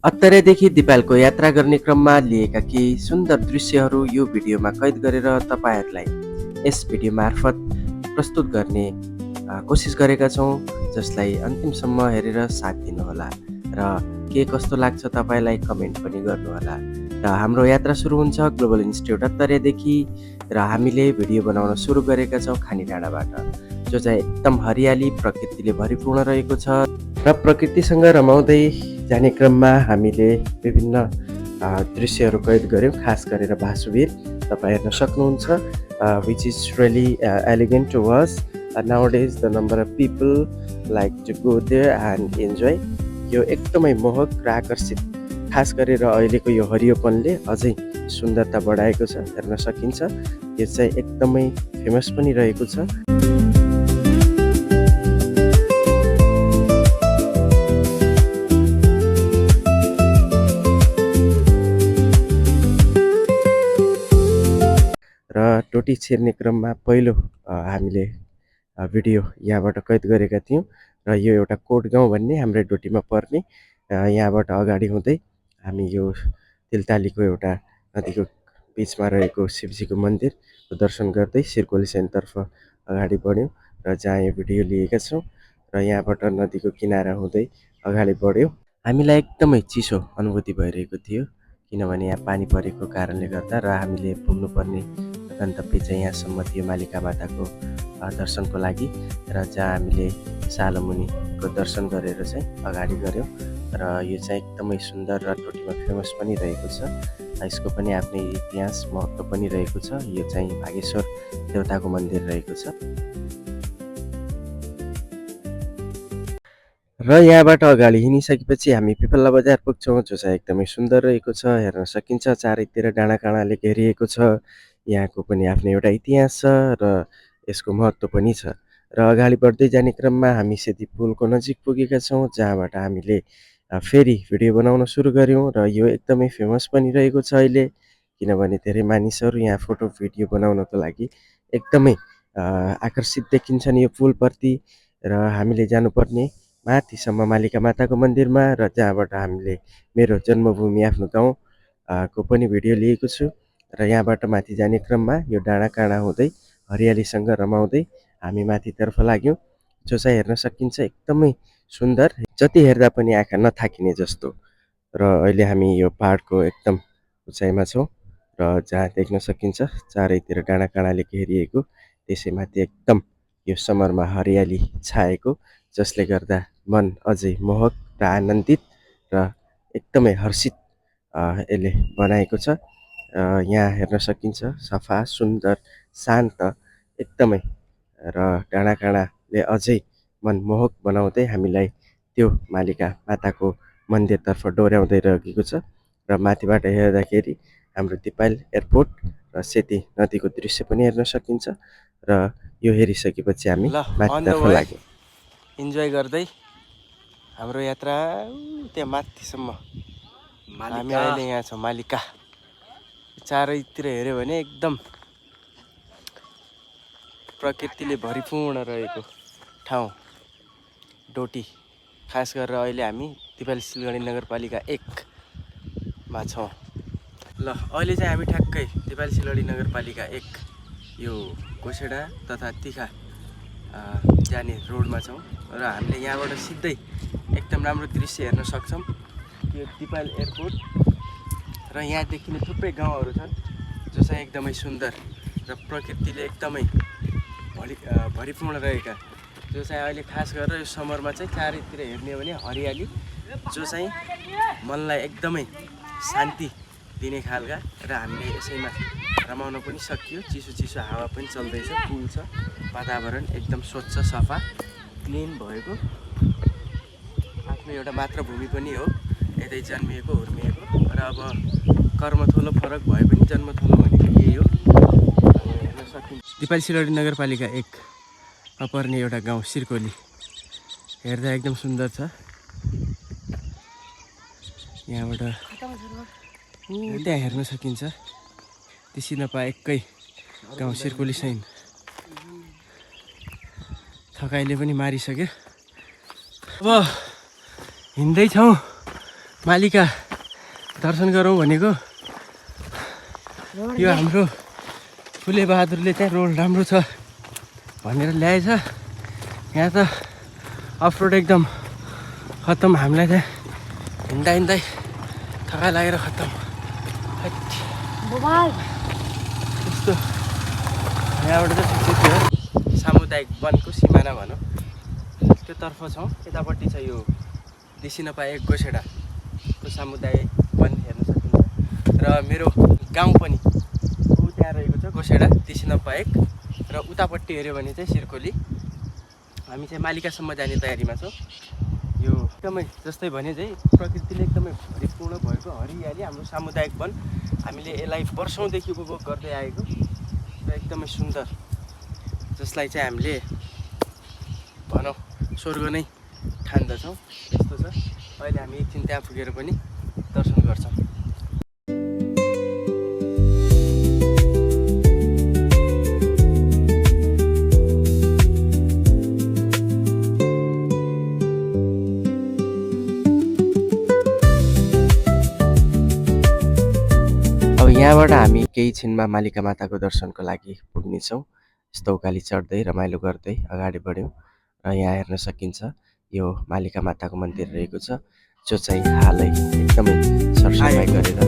अत्तरेदेखि दिपालको यात्रा गर्ने क्रममा लिएका केही सुन्दर दृश्यहरू यो भिडियोमा कैद गरेर तपाईँहरूलाई यस भिडियो मार्फत प्रस्तुत गर्ने कोसिस गरेका छौँ, जसलाई अन्तिमसम्म हेरेर साथ दिनुहोला र के कस्तो लाग्छ तपाईँलाई कमेन्ट पनि गर्नुहोला। र हाम्रो यात्रा सुरु हुन्छ ग्लोबल इन्स्टिट्युट अत्तरेदेखि र हामीले भिडियो बनाउन सुरु गरेका छौँ खानी डाँडाबाट, जो चाहिँ एकदम हरियाली प्रकृतिले भरिपूर्ण रहेको छ। र प्रकृतिसँग रमाउँदै जाने क्रममा हामीले विभिन्न दृश्यहरू कैद गऱ्यौँ, खास गरेर भासुवीर तपाईँ हेर्न सक्नुहुन्छ, which is really elegant to watch. nowadays the number of people like to go there and enjoy। यो एकदमै मोहक र आकर्षित, खास गरेर अहिलेको यो हरियोपनले अझै सुन्दरता बढाएको छ, हेर्न सकिन्छ। यो चाहिँ एकदमै फेमस पनि रहेको छ। र डोटी छिर्ने क्रममा पहिलो हामीले भिडियो यहाँबाट कैद गरेका थियौँ। र यो एउटा कोट गाउँ भन्ने हाम्रै डोटीमा पर्ने, यहाँबाट अगाडि हुँदै हामी यो तिलतालीको एउटा नदीको बिचमा रहेको शिवजीको मन्दिरको दर्शन गर्दै सिरकोली सेनतर्फ अगाडि बढ्यौँ र जहाँ यो भिडियो लिएका छौँ। र यहाँबाट नदीको किनारा हुँदै अगाडि बढ्यौँ। हामीलाई एकदमै चिसो अनुभूति भइरहेको थियो, किनभने यहाँ पानी परेको कारणले गर्दा, र हामीले पुग्नुपर्ने गन्तव्य चाहिँ यहाँसम्म थियो मालिका माताको दर्शनको लागि, र जहाँ हामीले सालोमुनिको दर्शन गरेर चाहिँ अगाडि गऱ्यौँ। र यो चाहिँ एकदमै सुन्दर र डोटीमा फेमस पनि रहेको छ। यसको पनि आफ्नै इतिहास महत्त्व पनि रहेको छ। यो चाहिँ भागेश्वर देवताको मन्दिर रहेको छ। र यहाँबाट अगाडि हिँडिसकेपछि हामी पिपल्ला बजार पुग्छौँ, जो चाहिँ एकदमै सुन्दर रहेको छ, हेर्न सकिन्छ। चारैतिर डाँडाकाँडाले घेरिएको छ। यहाँको पनि आफ्नै एउटा इतिहास छ र यसको महत्त्व पनि छ। र अगाडि बढ्दै जाने क्रममा हामी सेती पुलको नजिक पुगेका छौँ, जहाँबाट हामीले फेरि भिडियो बनाउन सुरु गऱ्यौँ। र यो एकदमै फेमस पनि रहेको छ अहिले, किनभने धेरै मानिसहरू यहाँ फोटो भिडियो बनाउनको लागि एकदमै आकर्षित देखिन्छन् यो पुलप्रति। र हामीले जानुपर्ने माथिसम्म मालिका माताको मन्दिरमा, र जहाँबाट हामीले मेरो जन्मभूमि आफ्नो गाउँ को पनि भिडियो लिएको छु। र यहाँबाट माथि जाने क्रममा यो डाँडाकाँडा हुँदै हरियालीसँग रमाउँदै हामी माथितर्फ लाग्यौँ, जो चाहिँ हेर्न सकिन्छ एकदमै सुन्दर, जति हेर्दा पनि आँखा नथाकिने जस्तो। र अहिले हामी यो पहाडको एकदम उचाइमा छौँ, र जहाँ देख्न सकिन्छ चारैतिर डाँडाकाँडाले घेरिएको, त्यसैमाथि एकदम यो समरमा हरियाली छाएको, जसले गर्दा मन अझै मोहक र आनन्दित र एकदमै हर्षित यसले बनाएको छ। यहाँ हेर्न सकिन्छ सफा, सुन्दर, शान्त एकदमै, र डाँडाकाँडाले अझै मनमोहक बनाउँदै हामीलाई त्यो मालिका माताको मन्दिरतर्फ डोर्याउँदै लगेको छ। र माथिबाट हेर्दाखेरि हाम्रो दिपायल एयरपोर्ट र सेती नदीको दृश्य पनि हेर्न सकिन्छ। र यो हेरिसकेपछि हामी माथितर्फ लाग्यौँ। इन्जोय गर्दै हाम्रो यात्रा त्यहाँ माथिसम्म हामी अहिले यहाँ छौँ मालिका। चारैतिर हेऱ्यो भने एकदम प्रकृतिले भरिपूर्ण रहेको ठाउँ डोटी। खास गरेर अहिले हामी दिपायल सिलगढी नगरपालिका 1मा छौँ। ल अहिले चाहिँ हामी ठ्याक्कै दिपायल सिलगढी नगरपालिका 1 यो कोसेडा तथा तिखा जाने रोडमा छौँ। र हामीले यहाँबाट सिधै एकदम राम्रो दृश्य हेर्न सक्छौँ, यो दिपायल एयरपोर्ट। र यहाँ देखिने थुप्रै गाउँहरू छन्, जो चाहिँ एकदमै सुन्दर र प्रकृतिले एकदमै भरिपूर्ण रहेका, जो चाहिँ अहिले खास गरेर यो समरमा चाहिँ चारैतिर हेर्ने हो भने हरियाली, जो चाहिँ मनलाई एकदमै शान्ति दिने खालका। र हामीले यसैमा रमाउन पनि सकियो। चिसो चिसो हावा पनि चल्दैछ, कुल छ, वातावरण एकदम स्वच्छ सफा क्लिन भएको। आफ्नो एउटा मातृभूमि पनि हो, यतै जन्मिएको हुर्मिएको। र अब कर्म थोलो फरक भए पनि जन्म थोलो भनेको यही हो। हेर्न सकिन्छ दिपायल सिलगढी नगरपालिका 1मा पर्ने एउटा गाउँ सिरकोली, हेर्दा एकदम सुन्दर छ। यहाँबाट त्यहाँ हेर्न सकिन्छ त्यो सिनपाएकै गाउँ सिरकोली सैन। थकाइले पनि मारिसक्यो। अब हिँड्दैछौँ मालिका दर्शन गरौँ भनेको। यो हाम्रो फुले बहादुरले चाहिँ रोड राम्रो छ भनेर ल्याएछ। यहाँ त अफरोड एकदम खत्तम। हामीलाई चाहिँ हिँड्दा हिँड्दै थकाइ लागेर खत्तम। यस्तो यहाँबाट चाहिँ त्यो सामुदायिक वनको सिमाना भनौँ त्योतर्फ छौँ। यतापट्टि छ यो दिसिनपा एक गोसेडाको सामुदायिक वन हेर्न सकिन्छ। र मेरो गाउँ पनि त्यहाँ रहेको छ गोसेडा दिसिनपा एक। र उतापट्टि हेऱ्यो भने चाहिँ सिर्कोली। हामी चाहिँ मालिकासम्म जाने तयारीमा छौँ। यो एकदमै जस्तै भने चाहिँ प्रकृतिले एकदमै भरिपूर्ण भएको हरियाली हाम्रो सामुदायिक वन। हामीले यसलाई वर्षौँदेखि उपभोग गर्दै आएको र एकदमै सुन्दर, जसलाई चाहिँ हामीले भनौँ स्वर्ग नै ठान्दछौँ। यस्तो छ। अहिले हामी एकछिन त्यहाँ पुगेर पनि दर्शन गर्छौँ। यहाँबाट हामी केही छिनमा मालिका माताको दर्शनको लागि पुग्नेछौँ। यस्तो उकाली चढ्दै रमाइलो गर्दै अगाडि बढ्यौँ र यहाँ हेर्न सकिन्छ यो मालिका माताको मन्दिर रहेको छ, जो चाहिँ हालै एकदमै सरसफाइ गरेर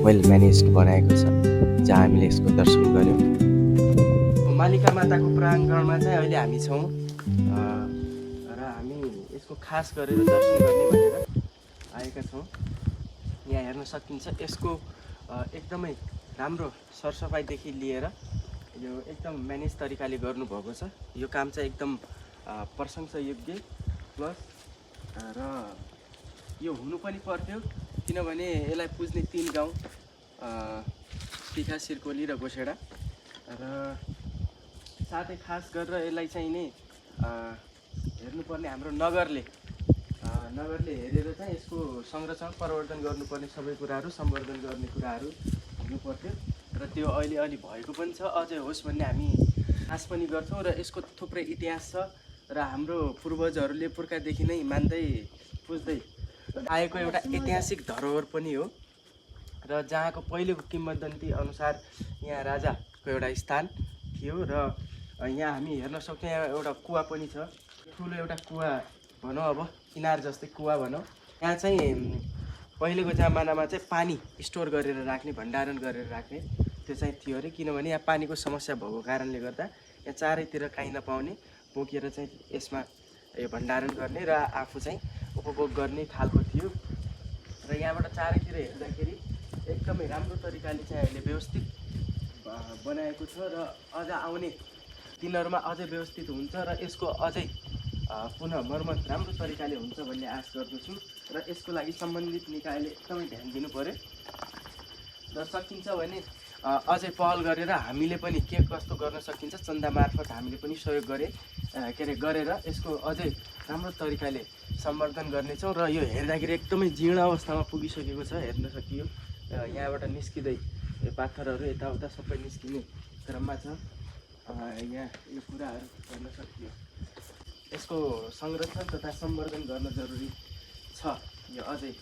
वेल म्यानेज्ड बनाएको छ, जहाँ हामीले यसको दर्शन गऱ्यौँ। मालिका माताको प्राङ्गणमा चाहिँ अहिले हामी छौँ र हामी यसको खास गरेर दर्शन गर्ने भनेर आएका छौँ। यहाँ हेर्न सकिन्छ यसको एकदमै राम्रो सरसफाइदेखि लिएर यो एकदम म्यानेज तरिकाले गर्नुभएको छ। यो काम चाहिँ एकदम प्रशंसायोग्य प्लस र यो हुनु पनि पर्थ्यो, किनभने यसलाई पुज्ने 3 गाउँ टिका, सिर्कोली र गोसेडा र साथै खास गरेर यसलाई चाहिँ नै हेर्नुपर्ने हाम्रो नगरले हेरेर चाहिँ यसको संरक्षण प्रवर्धन गर्नुपर्ने सबै कुराहरू, सम्वर्धन गर्ने कुराहरू हुनुपर्थ्यो र त्यो अहिले अलि भएको पनि छ। अझै होस् भन्ने हामी आश पनि गर्छौँ। र यसको थुप्रै इतिहास छ र हाम्रो पूर्वजहरूले पुर्खादेखि नै मान्दै पुज्दै आएको एउटा ऐतिहासिक धरोहर पनि हो र जहाँको पहिलेको किंवदन्ती अनुसार यहाँ राजाको एउटा स्थान थियो र यहाँ हामी हेर्न सक्छौँ। यहाँ एउटा कुवा पनि छ, ठुलो एउटा कुवा भनौँ, अब इनार जस्तै कुवा भनौँ। यहाँ चाहिँ पहिलेको जमानामा चाहिँ पानी स्टोर गरेर राख्ने, भण्डारण गरेर राख्ने त्यो चाहिँ थियो अरे, किनभने यहाँ पानीको समस्या भएको कारणले गर्दा यहाँ चारैतिर काहीँ नपाउने बोकेर चाहिँ यसमा यो भण्डारण गर्ने र आफू चाहिँ उपभोग गर्ने खालको थियो। र यहाँबाट चारैतिर हेर्दाखेरि एकदमै राम्रो तरिकाले चाहिँ अहिले व्यवस्थित बनाएको छ र अझ आउने दिनहरूमा अझै व्यवस्थित हुन्छ र यसको अझै पुनः मर्मत राम्रो तरिकाले हुन्छ भन्ने आश गर्दछु र यसको लागि सम्बन्धित निकायले एकदमै ध्यान दिनु पर्यो र सकिन्छ भने अझै पहल गरेर हामीले पनि के कस्तो गर्न सकिन्छ चन्दा मार्फत हामीले पनि सहयोग गरेर यसको अझै राम्रो तरिकाले सम्वर्धन गर्नेछौँ। र यो हेर्दाखेरि एकदमै जीर्ण अवस्थामा पुगिसकेको छ, हेर्न सकियो। यहाँबाट निस्किँदै यो पाथरहरू यताउता सबै निस्किने क्रममा छ। यहाँ यो कुराहरू हेर्न सकियो। यसको संरक्षण तथा सम्वर्धन गर्न जरुरी छ यो अझै,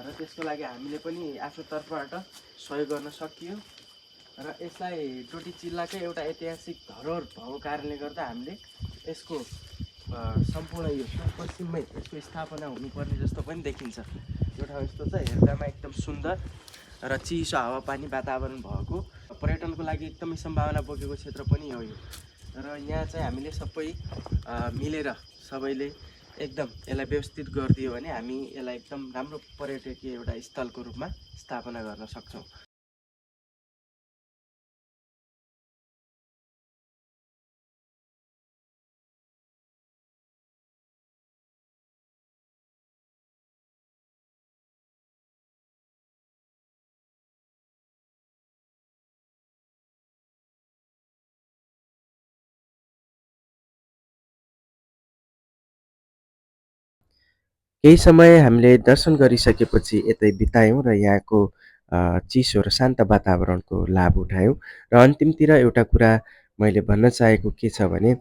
र त्यसको लागि हामीले पनि आफ्नो तर्फबाट सहयोग गर्न सकियो। र यसलाई डोटी जिल्लाकै एउटा ऐतिहासिक धरोहर भएको कारणले गर्दा हामीले यसको सम्पूर्ण यो पश्चिममै यसको स्थापना हुनुपर्ने जस्तो पनि देखिन्छ। यो ठाउँ यस्तो छ, हेर्दामा एकदम सुन्दर र चिसो हावापानी वातावरण भएको, पर्यटनको लागि एकदमै सम्भावना बोकेको क्षेत्र पनि हो यो। र यहाँ चाहिँ हामीले सबै मिलेर सबैले एकदम यसलाई व्यवस्थित गरिदियो भने हामी यसलाई एकदम राम्रो पर्यटकीय एउटा स्थलको रूपमा स्थापना गर्न सक्छौँ। केही समय हामीले दर्शन गरिसकेपछि यतै बितायौँ र यहाँको चिसो र शान्त वातावरणको लाभ उठायौँ। र अन्तिमतिर एउटा कुरा मैले भन्न चाहेको के छ भने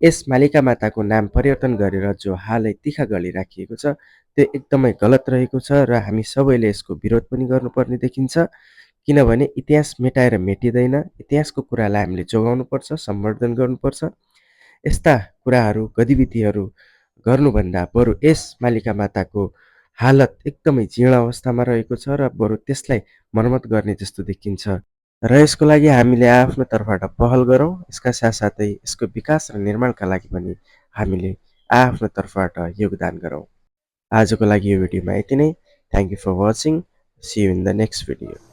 यस मालिका माताको नाम परिवर्तन गरेर जो हालै तिखा गढी राखिएको छ त्यो एकदमै गलत रहेको छ र हामी सबैले यसको विरोध पनि गर्नुपर्ने देखिन्छ। किनभने इतिहास मेटाएर मेटिँदैन, इतिहासको कुरालाई हामीले जोगाउनुपर्छ, सम्वर्धन गर्नुपर्छ। यस्ता कुराहरू, गतिविधिहरू गर्नुभन्दा बरु यस मालिका माताको हालत एकदमै जीर्ण अवस्थामा रहेको छ र बरु त्यसलाई मर्मत गर्ने जस्तो देखिन्छ। र यसको लागि हामीले आफ्नो तर्फबाट पहल गरौँ। यसका साथसाथै यसको विकास र निर्माणका लागि पनि हामीले आफ्नो तर्फबाट योगदान गरौँ। आजको लागि यो भिडियोमा यति नै। Thank you for watching. See you in the next video.